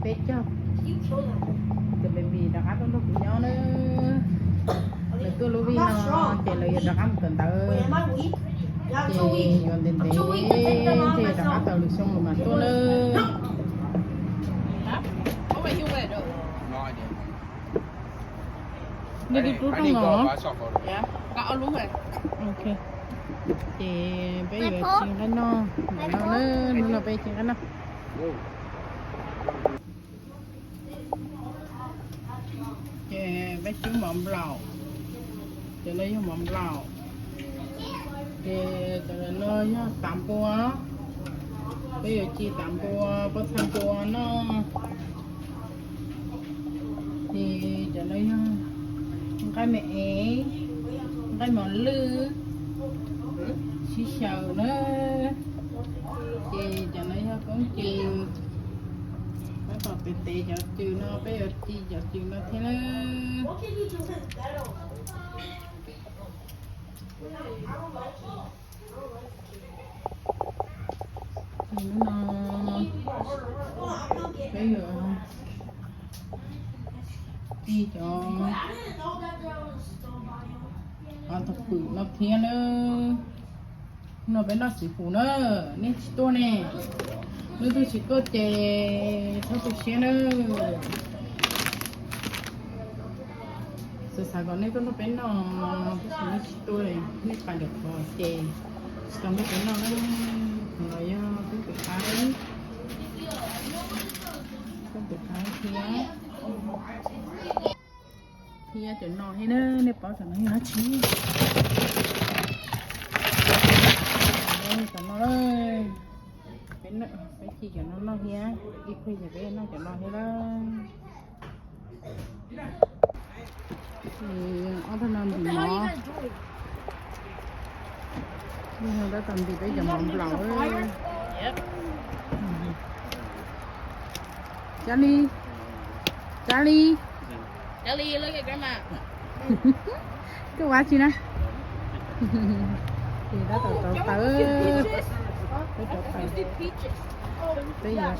Peb caug, tus baby rov qab tuaj nrog kuv nyob na. Lawv tuaj lub vij no ces lawv yuav rov qab mus kawm ntawv, ces yuav ntev ntev ntshe rov qab tau lwm xyoo lawm mas tuaj na. Nws tus rub rooj no. Ces peb yuav ci nqaij noj, hnub no peb ci nqaij noj. Ces peb ci mov nplaum, cov no yog mov nplaum, ces cov no yog tav npua, peb yuav ci tav npua, pob txha npua noj. Ces cov no yog nqaij me es, nqaij mos lwj, sib xyaw na. Ces cov no yog koob cws, tab tom tev tev cov cws no, peb yuav ci cov cws no thiab na. Hnub no peb yuav ci cov tog pwm no thiab na. Hnub no peb noj txiv pum na, nej tsis tuaj ne. Leej twg tsis tuaj ces txhob tu siab na. Xav xav kom nej tuaj nrog peb noj, tab sis nej tsis tuaj, nej pais lwm qhov ces tsis tau nrog peb noj na. Qhov no yog koob cws qaib, koob cws qaib thiab, thiab cov no thiab na, nej paub cov no yog dab tsi? Cov no, peb ci cov no noj thiab, ib pliag ces peb noj cov no thiab lawm. Ob tug no ntim mov, tab tom ntim peb cov mov nplaum. Charlie, Charlie, koj ua dab tsi na? Ces tab tom rauv taws, peb rauv taws, peb yuav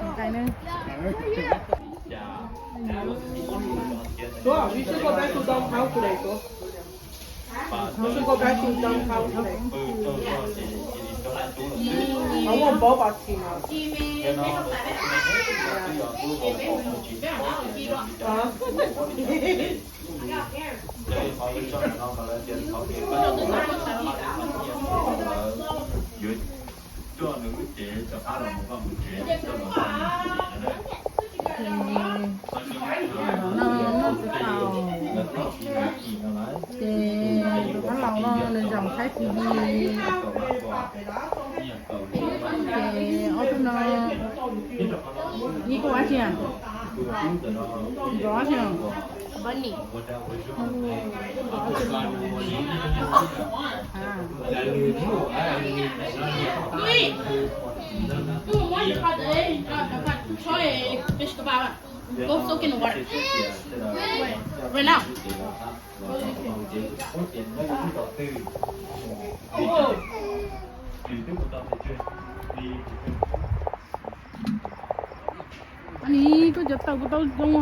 nqaij na. Ces tus dab laus no nws zaum saib T V. Ces ob tug no, ib koj ua dab tsi? Nkawd ua dab tsi? Go soak in the water. Right now. Ani, koj cov taws kuj tau zoo.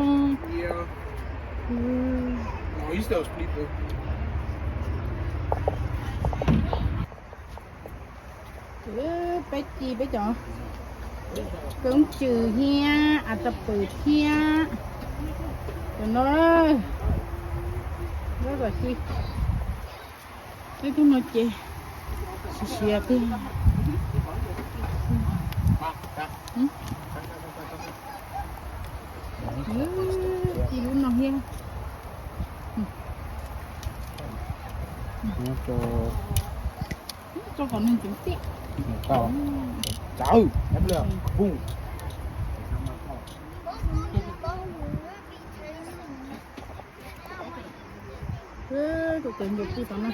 Peb ci peb cov koob cws thiab as tas pwm thiab cov no. Lawv kom ci, peb tug no ces siav siav tiag. Ci lub no thiab. Tso kom nws ntxeev tiag. Tus tawv ncaws pw tom no.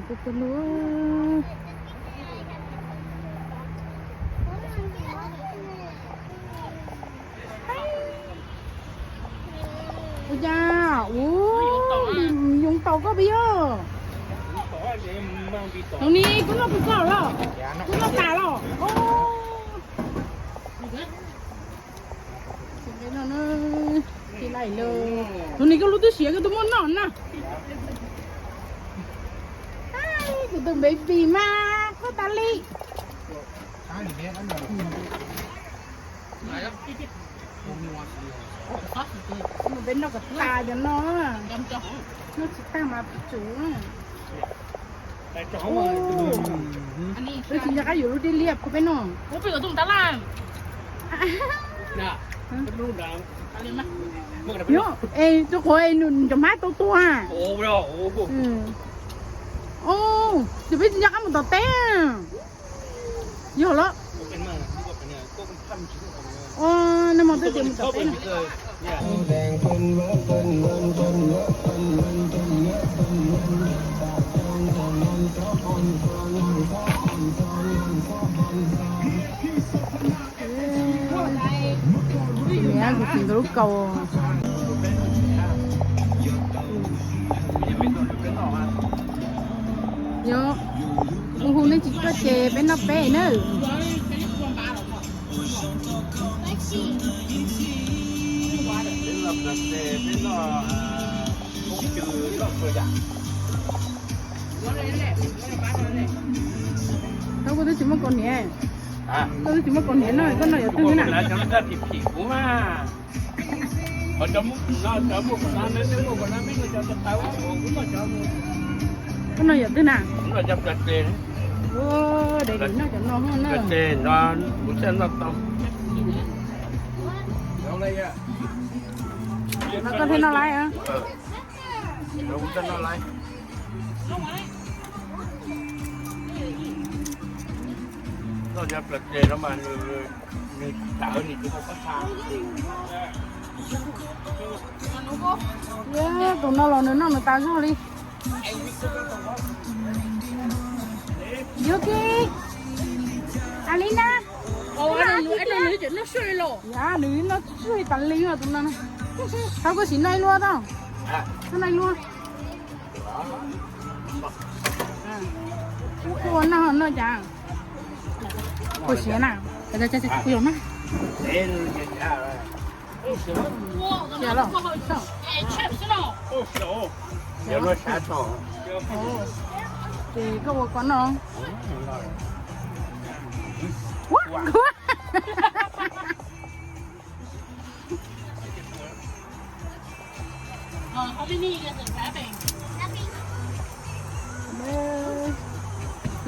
Pw pw lub. Ua cas ub, yoov taus koj peb yog. Tus ni kuv noj kuv txog los, kuv noj tas los. Tus ni koj lub twb siav koj twb muab noj na. Kuv tus baby mas koj tas li. Peb noj kom tas cov no, noj tsis tag mas pib tsum. Peb tsis nco qab yuav lub dej liaj pub peb noj. Yog, es tus qhuav es nws cov hmab tau tua. Ces peb tsis nco qab mus tom teb. Yog los. Nej mus twb tias mus tom teb na. Niam, kuv tsis ntaus lub kaus. Yog, hu hu nej tsis tuaj ces peb noj peb na. Koj twb tsis muaj kaus hniav, koj twb tsis muaj kaus hniav no, koj noj yam twg na? Koj noj yam twg na? Ua, daim dim noj cov no na. No koj thiaj noj laiv. Tus no los nws noj nws tas zog li. Yuki, Alina, noj suj li tas li tus no. Thov kuv sim noj ib luaj tau. Noj ib luaj. Kuv ua noj noj cas. Kuv siav na. Kuv yog na. Ces koj ua ko noj.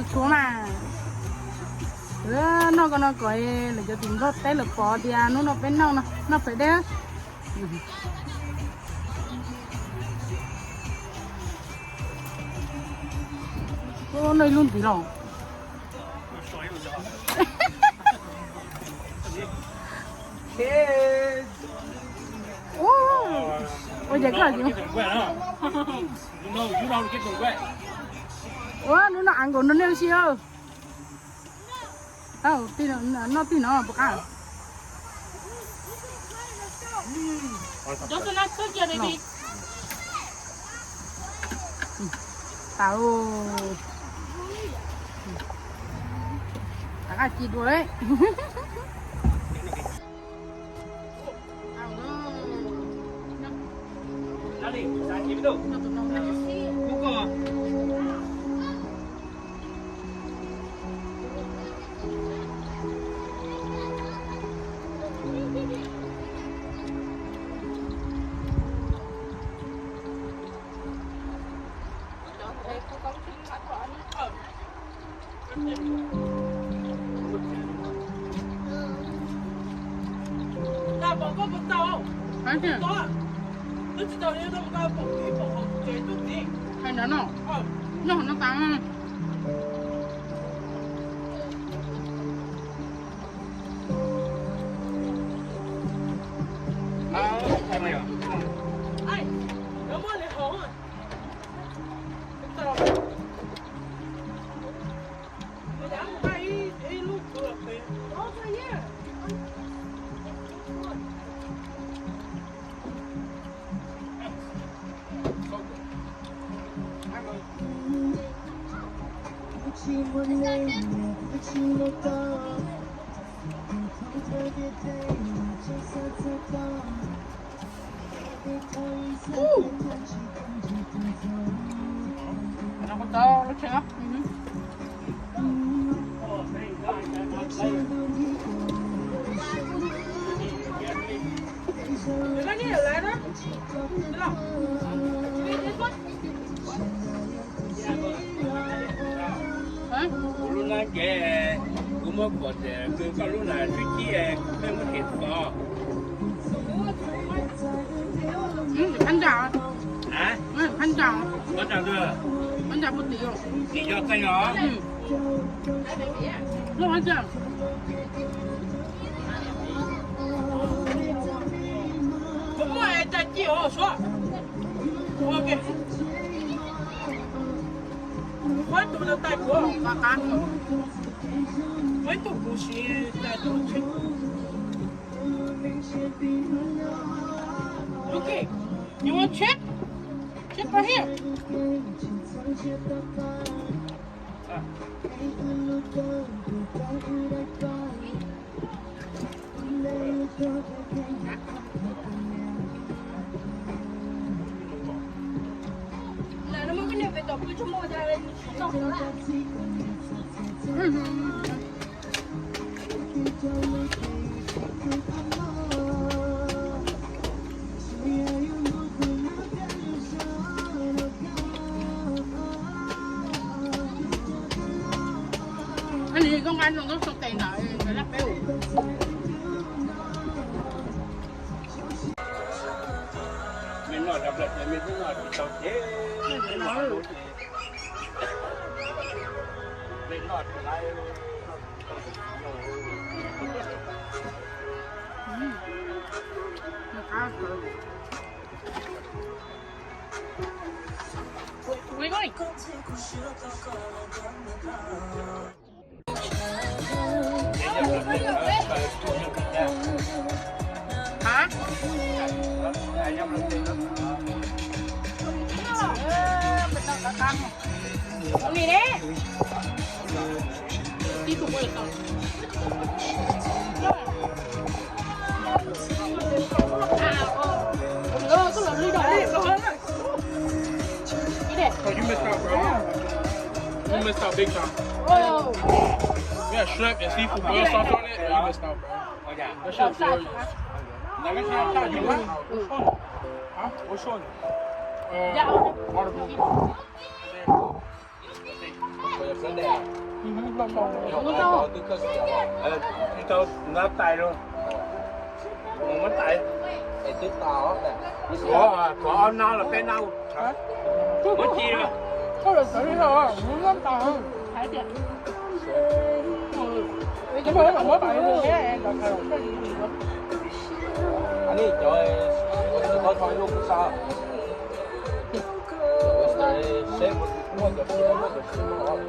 Tshuav mas, noj ko no kom lawv cov tim Nplog teb lawv pom tias hnub no peb noj no, noj pem deb. Noj ib lub ntxiv los. Ua cas koj ua hnub no av nkaus no nej ua si. Noj tij no puas qab? Tas, tas qab ci dua. Hais ntawd no, noj hauv no tas. Kuv lub nab ces kuv muab kuam tias koj lub na swb ci, peb muab kem xov. Phab ntsa, phab ntsa, phab ntsa puag tim, tim yog txeeg os. Lub phab ntsa. Kuv muaj es cai ci os suav. Muaj tus tais kuv, muaj ib tug kuv siv tais kuv. Okay, you want chip? Chip right here. Nws zoo nkaus nws tau sau tes ntawm lab peb. Me noj cov plaws ces me twb noj tsis tau ces me noj ces me noj tsis laiv. Oh, you missed out, bro. You missed out big time. Oh. Yeah, shrimp and seafood boil sauce on it. You missed out, bro. That shit glorious. Huh? What's on it? Uh, article. Tsis tau nab tais los? Muab tais. Ua, ob nab los peb nab. Muab ci los? Cov, cov, cov, cov, seb muaj cov, muaj cov, muaj cov.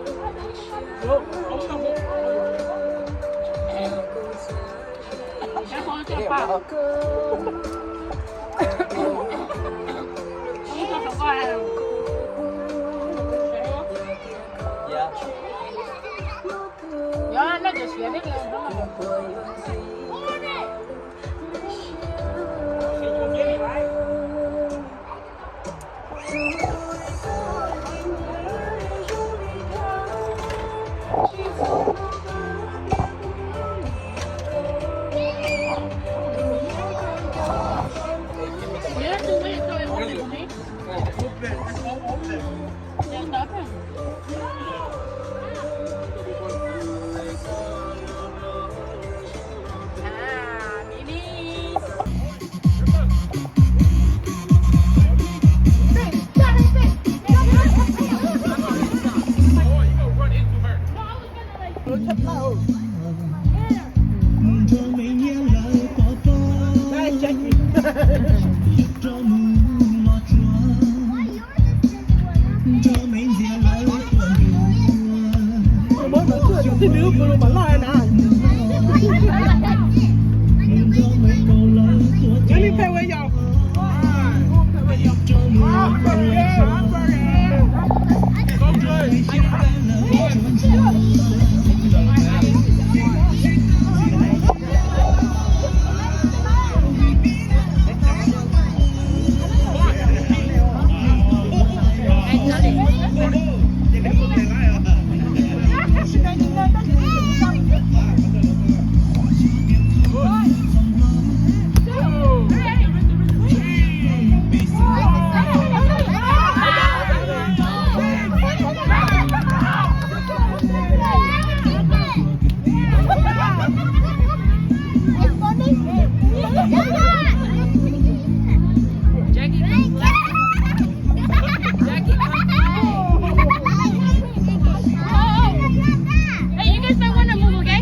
Hey, you guys might want to move, okay?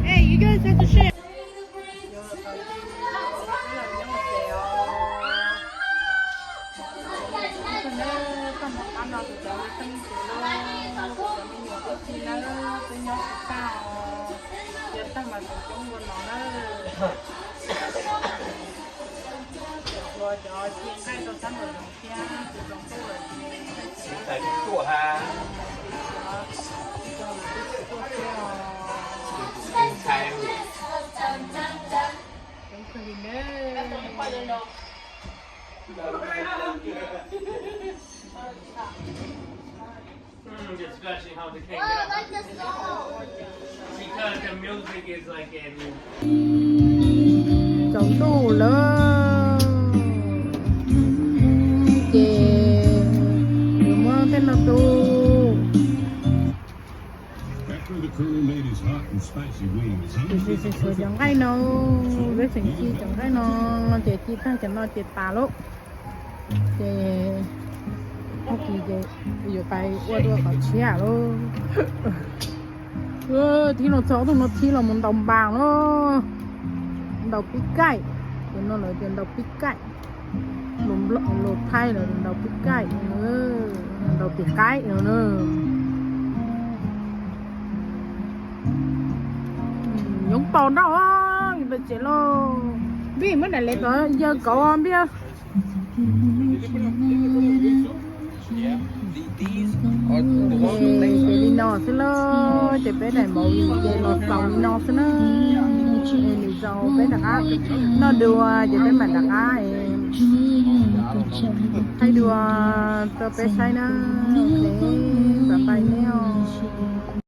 Hey, you guys have to share. Mm, discussion how the king get up. Because the music is like in Tsaus ntuj lawm, ces yuav muab tej no tu. After the colonel made his hot and spicy wings, he Tus tis tis suav cov nqaij no, peb tseem ci cov nqaij no, ces ci tag cov no ces tas lauj. Ces tag kis ces yuav pais ua dua qhov tshiab lauj. Thib no txog ob tug no thib los mus ntaus npas lauj, ntaus pib kaij, cov no lawv tias ntaus pib kaij, lus thaib lawv ntaus pib kaij, ntaus tim qaib no na. Yoov paus nrauj, peb tsev lauj. Npij muab daim lev tod yawg kauv npij. Ces li no xwb lauj, ces peb daim movie ces los xaus li no xwb na. Es lwm zaus peb rov qab noj dua ces peb mam rov qab thaij dua rau peb saib na. Ok, bye bye nej os.